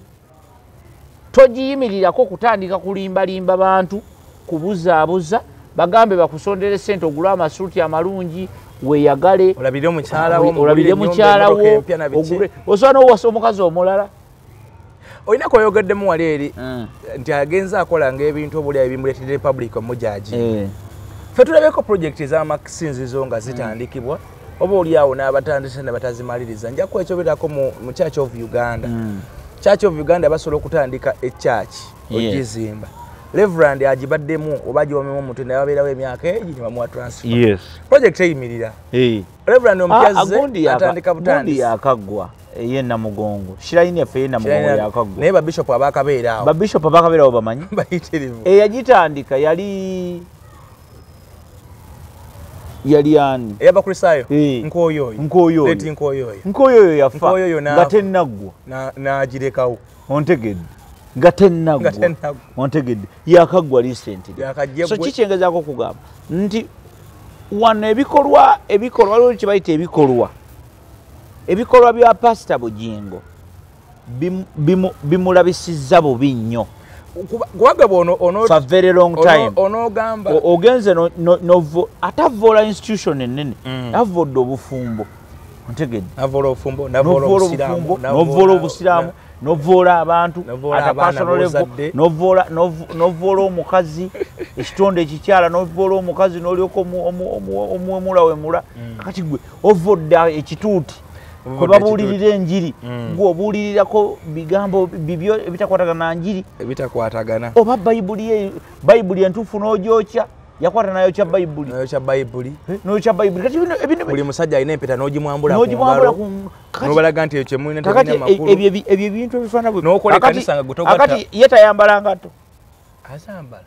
Togiyimirirako kutandika kulimbalimba bantu, kubuzaabuza, bagambe bakusondere ssente ogule amasuuti amalungi, weeyagale, olabirire mukyala wo, olabirire mukyala wo, ogule. Osobola n'owasa omukazi omulala. Olina kweyogeddemu wali eri nti agenze akola ng'ebintu obuli ebimuleetedde public omujaji. Ffe tulabeko project ez'amasinzizo nga zitandikibwa oba oli awo n'abatandise ne batazimaliriza. Nja kwekyoberako mu Church of Uganda. Church of Uganda basobola okutandika echurch ogizimba. Reverend agibaddemu oba agiwomemu omuntu naye babeerawo emyaka egi ne bamuwa transfer. Yes. Project eyimirira. Reverend omupya atandika butandisi. Gundi yakaggwa ey'e Namugongo. Shrine yaffe ey'e Namugongo yakaggwa. Naye babishopu abaakabeera awo. Babishopu abaakabeera awo bamanyi? Bayitirivu. Eyagitandika yali ani? Ey'Abakristaayo? Nkoyoyo. Nkoyoyo. Leti Nkoyoyo. Nkoyoyo yafa nga tennaggwa. N'agirekawo. Ontegedde. Nga tennaggwa. Ontegedde. Yakaggwa recently. So kikyengezaako okugamba nti wano ebikolwa waliwo kye bayita ebikolwa. Ebikolwa bya Pasita Bugingo bimulabisizza bubi nnyo. Kubanga bw'ono for a very long time. Onoogamba ogenze atavoola institution ennene, avodde obufumbo. Ontegedde? Avoola obufumbo, n'avoola obusiraamu, n'ovoola obusiraamu, n'ovoola abantu at a personal level, n'ovoola omukazi, ekitonde ekikyala, n'ovoola omukazi n'olyoka omuwemulawemula. Kati gwe ovodde ekituuti kwe babuulirira enjiri, gwe obuulirirako bigambo bibyo ebitakwatagana na njiri. Ebitakwatagana. Oba Bayibuli entuufu n'ogyokya, yakwata n'ayokya Bayibuli. N'ayokya Bayibuli. N'ayokya Bayibuli. Kati bino buli musajja alina empeta n'ogimwambula ku ngalo. N'obalaga nti ekyo mulina tebirina makulu. Ebyo ebintu ebifaanana bwe. N'okola ekkanisa nga gwe togatta. Akati ye tayambala ngatto. Azambala.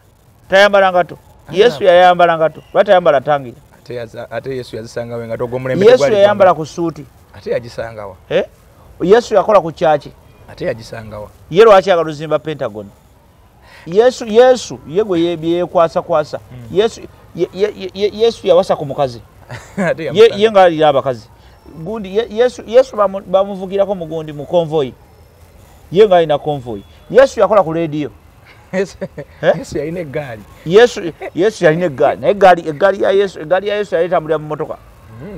Tayambala ngatto. Yesu yayambala ngatto. Lwaki tayambala tangi? Ate Yesu yazisangawo engatto ogw'omulembe gwali. Yesu yayambala ku ssuuti. Ate yagisangawa. Yesu yakola ku kyaki. Ate yagisangawa. Ye lwaki ayagala ozimba Pentagon? Yesu ye gwe yekwasa kwasa. Yesu yawasa ku mukazi. Ye nga alira abakazi. Gundi Yesu bamuvugirako mugundi mu convoy. Ye nga alina convoy. Yesu yakola ku radio. Yesu yalina eggaali. Yesu yalina eggaali. Naye eggaali ya Yesu yali etambulira mu mmotoka.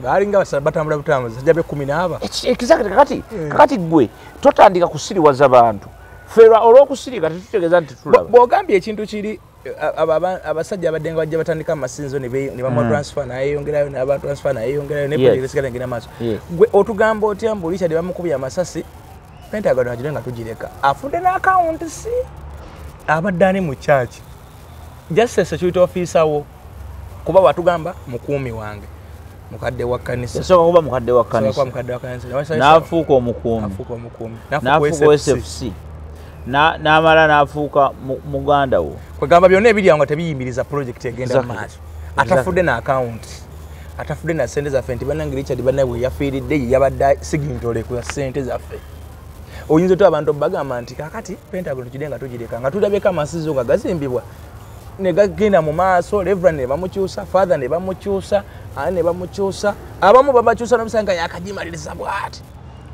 Balinga batambula butambuzi sajja be 10 Exactly. Kakati gwe totandika kusiriwaza bantu. Fera olw'okusirika tetutegeeza nti tulaba. Bw'ogambye ekintu kiri abasajja abadde nga bajja batandika amasinzo ne bamuwa transfer n'ayeyongerayo n'aba transfer n'ayeyongerayo ne project esigala egenda maaso. Gwe otugamba otya mbu Richard bamukubye amasasi Pentagon agire nga tugireka. Afudde n'akawunti si abadde ani mu church. Just a security officer wo kuba watugamba mukuumi wange. Mukadde wa kanisa. Yasooka kuba mukadde wa kanisa. N'afuuka omukuumi. N'afuuka SFC. N'amala n'afuuka muganda wo. Kwegamba byonna ebiri awo nga tebiyimiriza project egenda mu maaso. Atafudde na account. Atafudde na ssente zaffe nti bannange Richard bannaabwe yafiiridde ye yabadde sigintole ku ssente zaffe. Oyinza otya abantu bagamba nti kaakati Pentagon tugire nga tugireka nga tulabyeko amasinzizo nga gazimbibwa ne gagenda mu maaso, Reverend ne bamukyusa, Father ne bamukyusa, ani ne bamukyusa, abamu babakyusa n'omusanga yakagimaliriza bw'ati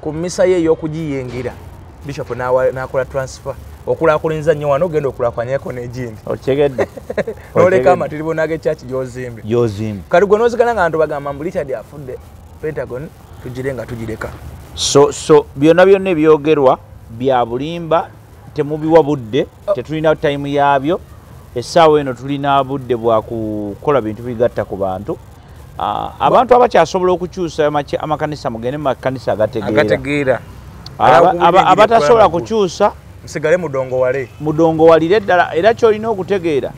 ku mmisa ye ey'okugiyingira. Bishop n'akola transfer okulaakulinza nnyo wano ogenda okulaakwanyako n'egindi. Okitegedde. N'oleka amatiribona g'ekyaki gy'ozimbye. Gy'ozimbye. Kati gwe n'ozigala nga abantu bagamba mbu Richard afudde Pentagon tugire nga tugireka. So byonna byonna ebyogerwa bya bulimba, temubiwa budde, tetulina time yaabyo. Essaawa eno tulina budde bwa kukola bintu bigatta ku bantu. Abantu abakyasobola okukyusa amakanisa mugende mu makanisa agategeera. Abatasobola kukyusa musigale mudongowale. Mudongowalire ddala. Era ky'olina okutegeera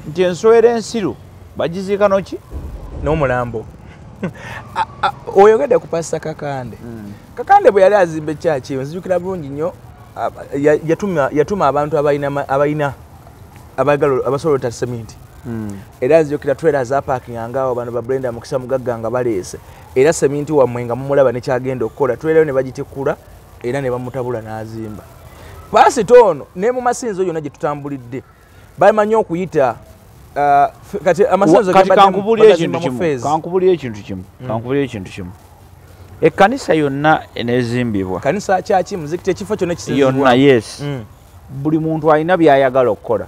nti ensowera ensiru bagiziika noki? N'omulambo. Oyogedde ku Pastor Kakande. Kakande bwe yali azimba ekyaki, nzijukira bulungi nnyo, yatuma abantu abalina abasobola ota seminti. Era nzijukira trailer zaapakinganga awo bano ba Brenda Mukisa Mugagga nga baleese. Era seminti wammwe nga mumulaba nekyagenda okukola, trailer ne bagitikkula era ne bamutabula n'azimba. Pasita ono ne mu masinzizo yonna gye tutambulidde bamanyi okuyita kati amasinzizo kankubuulire ekintu kimu. Ekkanisa yonna eneezimbibwa. Kanisa kyaki, muzikiti, ekifo kyonna ekisinzibwa. Yonna, yes. Buli muntu alina by'ayagala okukola.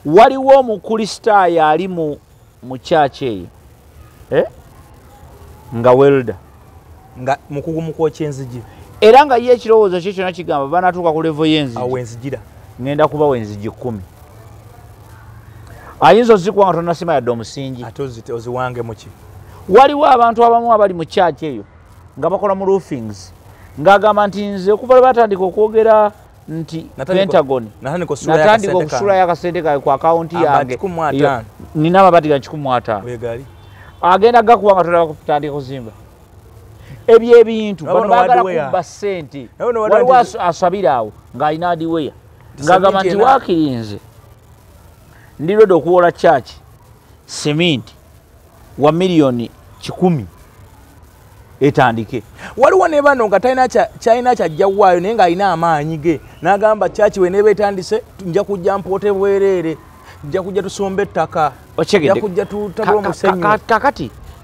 Waliwo omukristaayo ali mu kyaki eyo nga welder, nga mukugu mu kwokya enzigi, era nga ye ekirowoozo kye kyonna kigamba banaatuuka ku level y'enzigi, awo enzigira ngenda kubawa enzigi 10. Ayinza ozikuwa nga tonnasima yadde omusingi, ate oziwange muki. Waliwo abantu abamu abali mu kyaki eyo nga bakola mu roofings, ng'agamba nti nze okuva lwe batandika okwogera nti Pentagon natandika okusulayo akasente kange ku akawunti yange, nina amabaati ga 105. Agenda gakuwa nga tolaba kutandika kuzimba. Ebyo ebintu bano baagala kubba ssente. Waliwo asabira awo ng'alina adiweya ng'agamba nti waakiri nze ndi ready okuwola kyaki seminti wa miliyoni 100 etandike. Waliwo ne bano nga talina kyalina kyajja waayo naye ng'alina amaanyi ge n'agamba kyaki we neeba etandise nja kujja mpoote bwereere, nja kujja tusombe ettaka, nja kujja tutabule omusenyu.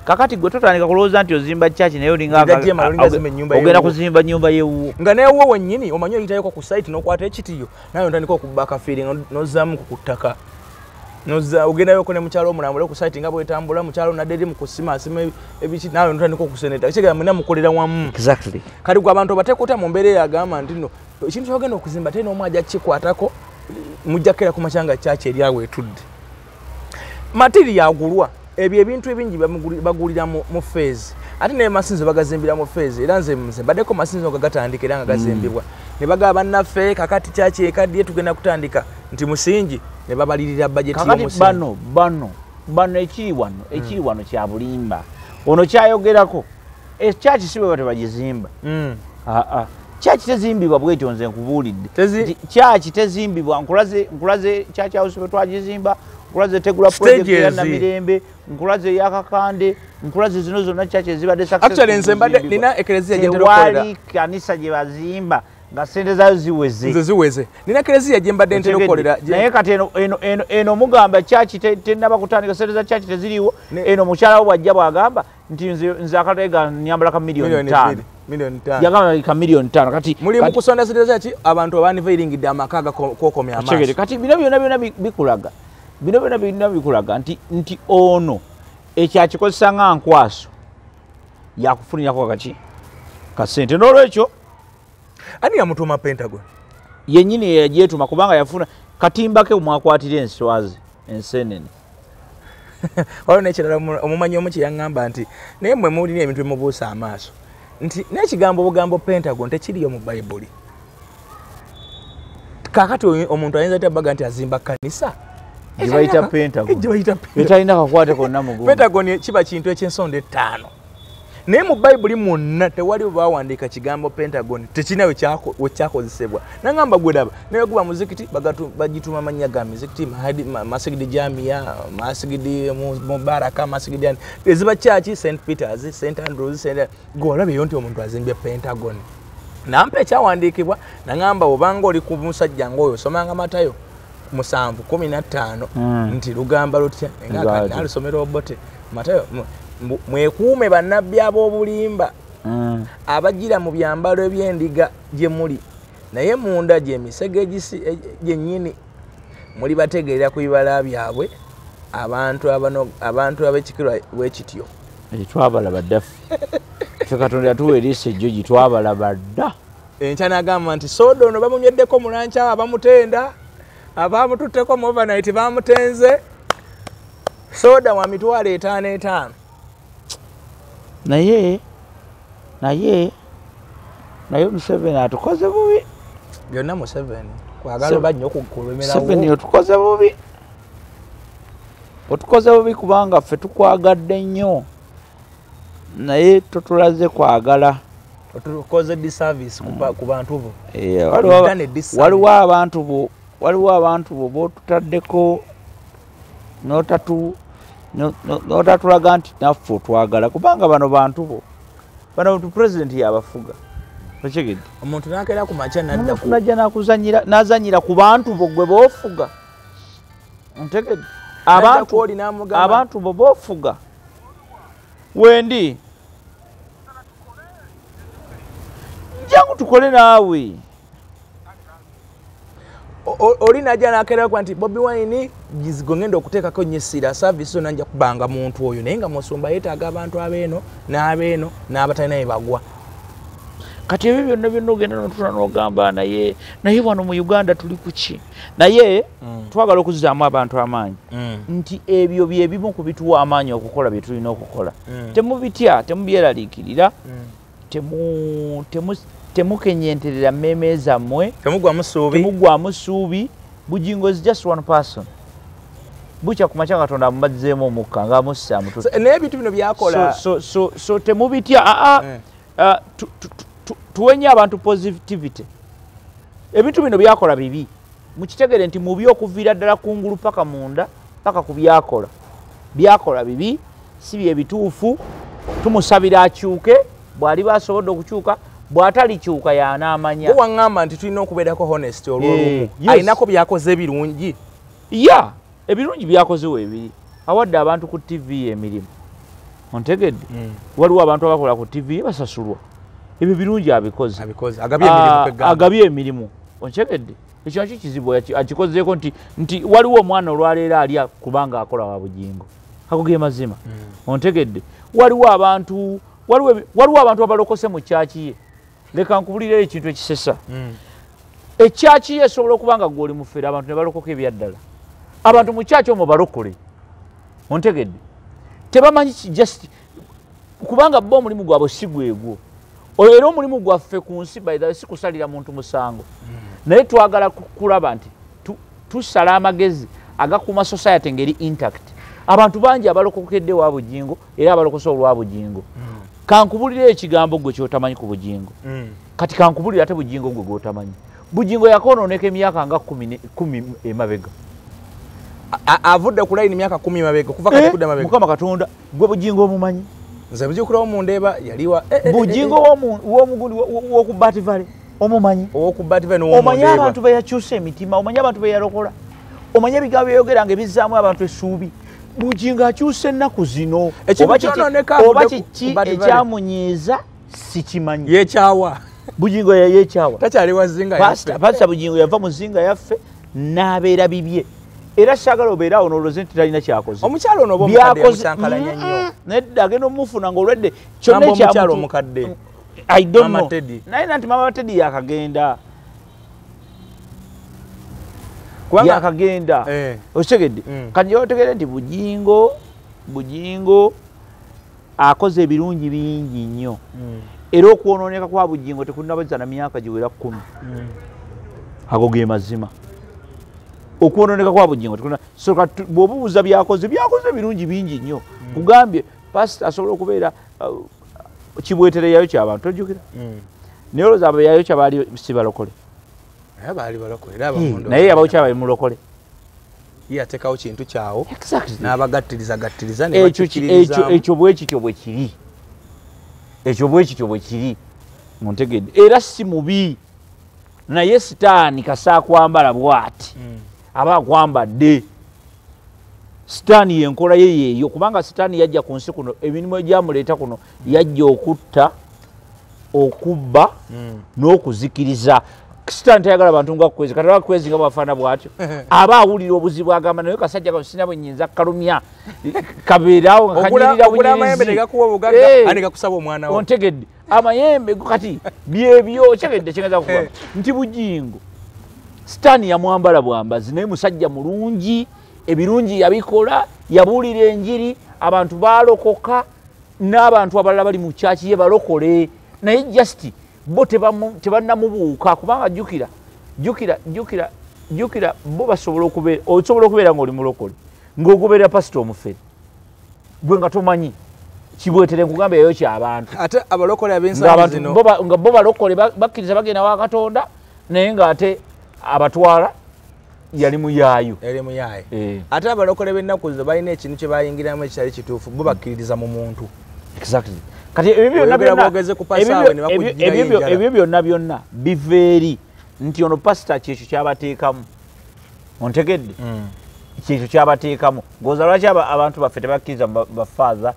Kakati gwe totandika kulowooza nti ozimba kyaki naye olinga ogenda kuzimba nnyumba y'ewuwo. Nga n'ewuwo wennyini omanyi oyitayoko ku site n'okwata ekitiyo naye otandika okubba akafiiri n'ozzaamu ku ttaka. Ogendayoko ne mukyalo omulambule ku site nga bwetambula, mukyalo nadde eri mu kusimaasima ebiki naawe n'otandika okuseneta. Ekitegeeza mwenna mukolera wamu. Exactly. Kati gwe abantu obateeka otya mu mbeera eyo agamba nti nno ekintu ky'ogenda okuzimba teri n'omu ajja kukikwatako, mujja kukeera ku makya nga kyaki eri awo etudde. Matiri yagulwa. Ebyo ebintu ebingi bagulira mu phase. Ate ne masinzizo bagazimbira mu phase. Era nze mbaddeko masinzizo nga gatandika era nga gazimbibwa. Ne bagamba bannaffe kakati kyaki ekaddiye tugenda kutandika nti musingi ne babalirira budget y'omusingi. Kakati bano ekiri wano kya bulimba. Ono kyayogerako ekyaki si bwe batyo bagizimba. Kyaki tezimbibwa bwetyo nze nkubuulidde. Kyaki tezimbibwa, nkulaze kyaki house bwe twagizimba, nkulaze tegula project ya Namirembe, nkulaze ya Kakande, nkulaze zino zonna kyaki ezibadde successful. Actually nze mbadde nina eklezia gye ntera okukolera. Tewali kanisa gye bazimba nga ssente zaayo ziweze. Nze ziweze. Nina eklezia gye mbadde ntera okukolera. Naye kati eno mugamba kyaki tennaba kutandika, ssente za kyaki teziriiwo. Eno mukyala wo bw'ajja bw'agamba nti nze akatega nnyambala ka miliyoni 5. Milioni 5. Yagamba ka miliyoni 5. Kati muli mu kusonda ssente za kyaki abantu abanivayiringidde amaka agakokomya amaaso. Kati bino byonna bikulaga. Bino byonna bikulaga nti ono ekyakikozesa nga nkwaso yakufunirako kaki kasente. N'olwekyo ani yamutuuma Pentagon? Yennyini yagyetuma kubanga yafuna katimba ke mwakwatira enswazi ensenene. Waliwo n'ekirala omumanyi omu kye yaŋŋamba nti naye mmwe mulina ebintu bimubuusa amaaso nti n'ekigambo obugambo Pentagon tekiriyo mu Bayibuli. Kaakati omuntu ayinza atya baga nti azimba kkanisa Gye bayita Pentagon. Etalina kakwate konna mu ggulu. Pentagon kiba kintu eky'ensonda 5. Naye mu Bayibuli mwonna tewali bwe bawandiika kigambo Pentagon, tekirina we kyakozesebwa. Nangamba gwe laba, naye guba muzikiti bagituuma mannya ga mizikiti, Masigidi Jamia, Masigidi Mubaraka, Masigidi ani. Eziba church St Peters, St Andrews, St. Gwe olabeyo nti omuntu azimbye Pentagon. Nampa ekyawandiikibwa nangamba obanga oli ku musajja ng'oyo osomanga Matayo 7:15 nti lugamba lutya nga alusomera Obote. Matayo mwekuume bannabbi ab'obulimba abagira mu byambalo eby'endiga gye muli, naye munda gy'emisege gyennyini muli bategeerera ku bibala byabwe abantu ab'ekikirwa bwe kityo. Twabalaba dda ffe. Katonda yatuwa eriiso ejjogi, twabalaba dda. Enkya n'agamba nti soda ono bamunyweddeko mu lanca, abamutenda, abamututteko mu overnight bamutenze. Soda wa 5,500 5. Naye Museveni atukoze bubi. Byonna Museveni kwagala oba nnyo okukulumirawo. Museveni otukoze bubi. Otukoze bubi kubanga ffe tukwagadde nnyo. Naye totulaze kwagala. Otukoze disservice ku bantu bo. Waliwo abantu bo b'otutaddeko n'otatulaga nti naffe otwagala, kubanga bano bantu bo. Bano president yabafuga. Okitegedde? Omuntu n'akeera ku makya n'adda ku najja n'akuzannyira, n'azannyira ku bantu bo gwe b'ofuga. Otegedde? Abantu bo b'ofuga. Wendi jangu tukole naawe. Oli najja n'akeera ku nti Bobi Wine gizigo ngenda okuteekako nnyo service zonna nja kubanga muntu oyo, naye nga musumba yeetaaga abantu abeeno n'abeeno n'abatalina bye bagwa. Kati ebyo byonna byonna ogenda n'otula n'ogamba naye wano mu Uganda tuli ku ki? Naye twagala okuzzaamu abantu amaanyi nti ebyo bye bimu ku bituwa amaanyi okukola bye tulina okukola. Temubitya, temubyeraliikirira, temukenyenterera mmeeme zammwe, temugwamu ssuubi. Bugingo is just one person. Bukya ku makya Katonda amubazzeemu omukka ng'amussa amututte. Naye ebintu bino byakola. So temubitya. Tuwenye abantu positivity. Ebintu bino byakola bibi. Mukitegere nti mubi okuviira ddala kungulu paka munda paka ku byakola. Byakola bibi, si bye bituufu. Tumusabira akyuke, bw'aliba asobodde okukyuka, bw'atalikyuka y'anaamanya. Gwe waŋŋamba nti tulina okubeerako honest olw'olumu. Alinako byakoze ebirungi. Ya, ebirungi byakoze weebiri. Awadde abantu ku TV emirimu. Ontegedde? Waliwo abantu abakola ku TV basasulwa. Ebyo birungi abikoze. Agabye emirimu. Ontegedde? Ekyo nakyo kizibu akikozeeko nti waliwo omwana olwaleero alya kubanga akola wa Bugingo. Ago ge mazima. Ontegedde? Waliwo abantu abalokose mu kyaki ye. Leka nkubulire ekintu ekisesa. Ekyaki ye esobola okuba nga gw'oli mufere, abantu ne balokoka ebyaddala. Abantu mu kyaki omwo balokole. Ontegedde? Tebamanyi just kubanga bo omulimu gwabwe si gwegwo. Era omulimu gwaffe ku nsi by the way si kusalira muntu musango. Naye twagala kulaba nti tusala amagezi agakuuma society ngeri intact. Abantu bangi abalokokedde wa Bugingo era abalokose olwa Bugingo. Kankubulire ekigambo gwe ky'otamanyi ku Bugingo. Kati kankubulire ate Bugingo gwe gw'otamanyi. Bugingo yakonooneka emyaka nga 10 emabega. Avudde ku layini myaka 10 emabega kuva kati kudda mabega. Mukama Katonda gwe Bugingo omumanyi. Nze Bugingo w'omundeeba yaliwa Bugingo w'omugundi w'oku Bat Valley omumanyi. Ow'oku Bat Valley n'ow'omundeeba. Omanyi abantu be yakyusa emitima, omanyi abantu be yalokola. Omanyi ebigambo bye nga ebizzaamu abantu essuubi. Bugingo akyusa ennaku zino. Oba kiki ekyamunyiiza sikimanyi. Yeekyawa. Bugingo yeekyawa. Takyali wa zinga yaffe. Pasita Bugingo yava mu zinga yaffe n'abeera bibye. Era saagala obeere awo n'olowooza nti talina kyakoze. Omukyala ono oba omukadde yamusankalanya nnyo. Nedda agenda omufuna ng'olwedde kyonna omukyala omukadde. I don't know. Naye nanti Mama Teddy yakagenda. Yakagenda. Okitegedde? Kati otegere nti Bugingo akoze ebirungi bingi nnyo. Era okwonooneka kwa Bugingo tekunnabazza na myaka giwera 10. Ago ge mazima. Okwononeka kwa Bujingo so bw'obuuza byakoze birungi bingi nnyo. Kugambye pastor asobola okubeera kibwetere yayo ky'abantu tojjukira. Naye olowooza abo yayo kyabaali si balokole. Naye baali balokole era abamundo. Naye yabawo kyabaali mulokole. Ye ateekawo kintu kyawo. Exactly. N'abagattiriza gattiriza ne bakikkiririzaamu. Ekyo bwe kityo bwe kiri. Ekyo bwe kityo bwe kiri. Muntegedde. Era si mubi. Naye sitaani kasa kwambala bw'ati. Aba akwambadde. Sitaani yenkola ye yeeyo kubanga sitaani yajja ku nsi kuno emirimu egyamuleeta kuno yajja okutta, okubba n'okuzikiriza. Sitaani tayagala bantu nga Kwezi. Kati olaba Kwezi nga bw'afaanana bw'atyo aba awulira obuzibu agamba naye kasajja kano sirina bwe nnyinza kukalumya kabeerawo nga kanyirira Ogula amayembe ne gakuwa obugagga ate gakusaba omwana wo. Ontegedde amayembe kati byebyo otegedde kyengezaako kugamba nti Bujingo sitaani yamwambala bwambazi naye musajja mulungi, ebirungi yabikola, yabuulira enjiri, abantu baalokoka n'abantu abalala bali mu kyaki ye balokole naye just bo tebannamubuuka kubanga jjukira bo basobola okubeera osobola okubeera ng'oli mulokole ng'ogoberera pasita omufere gwe nga tomanyi kibwetere nkugamba eyo ky'abantu. Ate abalokole ab'ensangi zino nga bo balokole bakkiriza bagenda wa Katonda naye ng'ate abatwala yali muyaayo. Yali muyaayo. Ate abalokole b'ennaku zino balina ekintu kye bayingiramu ekitali kituufu, bo bakkiririza mu muntu. Exactly. Kati ebyo byonna byonna biva eri nti ono pasita kyekyo kyabateekamu. Ontegedde? Kyekyo kyabateekamu. Ng'oza lwaki abantu baffe tebakkiriza mu bafaaza,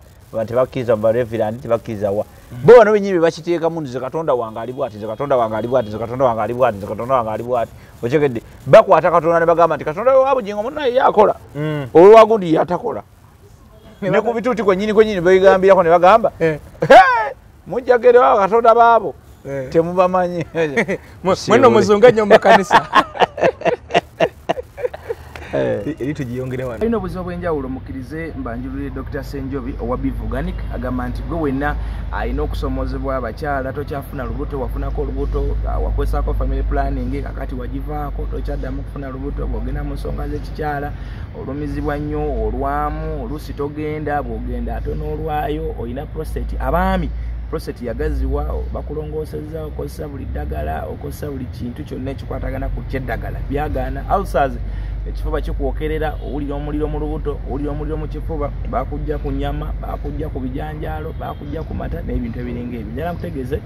tebakkiriza mu bareverandi, tebakkiriza wa. Bo bano bennyini be bakiteekamu nti nze Katonda wange ali bw'ati, nze Katonda wange ali bw'ati, nze Katonda wange ali bw'ati, nze Katonda wange ali bw'ati. Otegedde? Bakwata Katonda ne bagamba nti Katonda wa Bujingo munnaye ye akola. Olwa gundi ye atakola. Ne ku bituuti kwennyini beegambirako ne bagamba mujja gerewa Katonda baabo temubamanyi. Mwenno muzunga nnyo mu makanisa. Eri tugiyongere wano. Alina obuzibu obw'enjawulo mukkirize mbanjulire Dr. Senjobi owa Biv Organic agamba nti gwe wenna alina okusomoozebwa abakyala tokyafuna lubuto, wafunako olubuto, wakozesaako family planning kakati wagivaako tokyaddamu kufuna lubuto, bw'ogenda mu nsonga z'ekikyala olumizibwa nnyo, olwamu, oluusi togenda, bw'ogenda ate n'olwayo, olina prostate. Abaami prostate yagaziwa, bakulongoosezza, okozesa buli ddagala, okozesa buli kintu kyonna ekikwatagana ku ky'eddagala byagaana. Ulcers, ekifuba kikwokerera, owulira omuliro mu lubuto, owulira omuliro mu kifuba, bakujja ku nnyama, bakujja ku bijanjaalo, bakujja ku mata n'ebintu ebiringa ebyo. Njagala nkutegeeze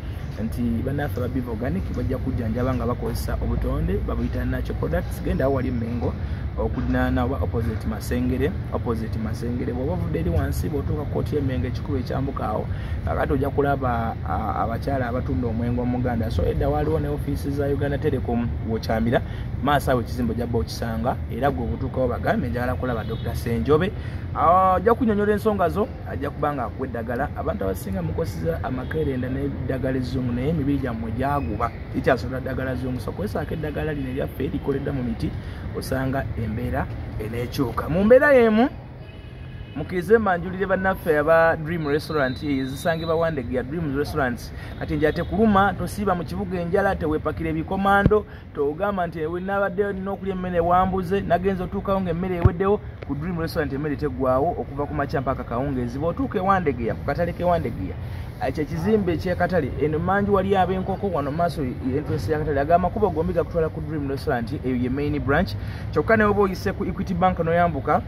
nti bannaffe aba Biv Organic bajja kujjanjaba nga bakozesa obutonde babuyita natural products. Genda awo wali Mengo okulinaana oba opposite Masengere, opposite Masengere. Bw'oba ovudde eri wansi bw'otuuka kkooti y'Emmengo ekikubo ekyambuka awo kakati ojja kulaba abakyala abatunda omwenge omuganda. So edda waliwo ne ofiisi za Uganda Telecom w'okyamira maaso awo ekizimbe ojja bba okisanga era gwe obutuukawo bagambe njagala kulaba Dr. Senjobe. Ajja kunnyonnyola ensonga zo, ajja kuba nga akuwa eddagala. Abantu abasinga mukozesa amakerenda n'eddagala ezzungu naye emibiri gyammwe gyaguba tekyasobola ddagala zungu. So kozesaako eddagala lino eryaffe erikoleddwa mu miti osanga embeera eneekyuka. Mu mbeera y'emu mukkirize mbanjulire bannaffe aba Dream Restaurant ezisangibwa Wandegeya Dream Restaurant. Kati nja tekuluma, tosiiba mu kibuga enjala, teweepakira ebikomando, togamba nti nabadde nina okulya emmere wambuze, nagenze otuukawo ng'emmere eweddewo. Ku Dream Restaurant emmere teggwawo okuva ku makya mpaka kawungeezi. Bw'otuuka e Wandegeya ku katale k'e Wandegeya ekyo ekizimbe eky'akatale eno manju wali ab'enkoko wano maaso entrance y'akatale aga amakubo gombi gakutwala ku Dream Restaurant, eyo ye main branch. Kyokka ne bw'oba oyise ku Equity Bank n'oyambuka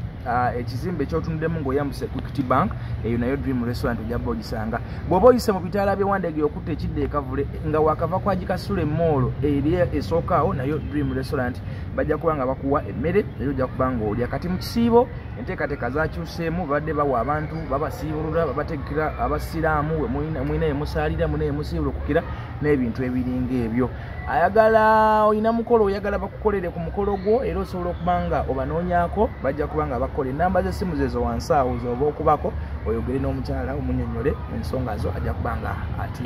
ekizimbe ekyotunuddemu ng'oyambuse ku Equity Bank, eyo nayo Dream Restaurant ojja bba ogisanga. Bw'oba oyise mu bitaala by'e Wandegeya okutta ekidda e Kavule nga wakava kwa Gikasula emmoolo eri esooka awo nayo Dream Restaurant bajja kuba nga bakuwa emmere era ojja kuba ng'olya. Kati mu kisiibo enteekateeka zakyuseemu, babadde bawa abantu babasiibulula, babategekera abasiraamu we mulina emusaalira, mulina emusiibulukukira n'ebintu ebiringa ebyo. Ayagala olina mukolo oyagala bakukolere ku mukolo gwo era osobola okuba nga obanoonyaako, bajja kuba nga bakola. Ennamba z'essimu zezo wansi awo z'oba okubako oyogere n'omukyala omunnyonnyole ensonga zo, ajja kuba nga ati